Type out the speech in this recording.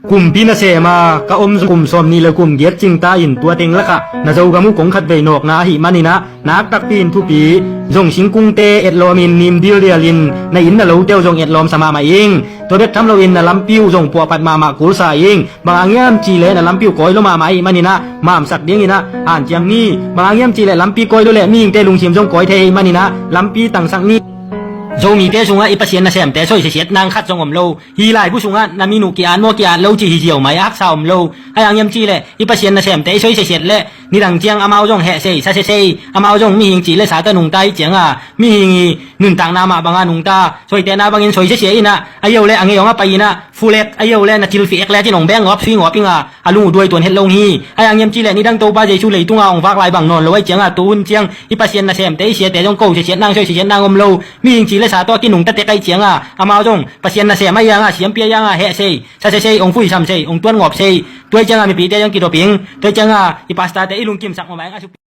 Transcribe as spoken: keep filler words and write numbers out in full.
Kumpi nasem a ka om zong kum sawm nih le kum giat cing ta in tua teng lakah na Zogam uh kong khat vei nawkna ahih manin ah, nak takpi in thupi zong singkungte etlawm in nim dildial in na inn na lote uh zong etlawm sa mahmah ing. Tua bek tham loin na lampi uh zong puahphat mahmah kul sa ing. Bang hang hiam cih leh na lampi uh kawi lua mahmah ahih manin ah, mamsak dingin ah hanciam ni. Bang hang hiam cih leh lampi kawi lua leh mihingte lungsim zong kawi thei ahih manin ah, lampi tangsak ni. Zomite sungah i Pasian nasemte soi sesiat nang khat zong om lo. Hih laibu sungah na min uh ki-at maw ki-at lo cih hi ziau mai, a haksa om lo. Ahih hang hiam cih leh i Pasian nasemte i soi sesiat leh nidang ciang amau zong heh sei, sa sesei, amau zong mihing cih leh sa tawh nungta ahih ciangin, mihing i nuntakna mah bangin nungta, soitehna bangin soi sesia in ah, a yo leh a ngei hong a pai in ah, fulek, a yo leh na cilfi ek le cin hong beng ngawp sui ngawp ing a, a lung uh duai tuan het lo hi. Ahih hang hiam cih leh nidang Topa Jesu leitungah hong vak lai bang nawn lo ahih ciangin, tu hun ciang i Pasian nasemte i siate zong ko sesiat nang soi sesiat nang om lo. Mihing cih leh sa tawh a kinungta tek ahih ciangin, amau zong Pasian nasem ahih hangin, siampi ahih hangin heh sei, sa sesei, hong fuisam sei, hong tuan ngawp sei. Tua ahih ciangin mipite zong kidop ing. Tua ahih ciangin i pastorte i lungkimsak mawk mai ing a,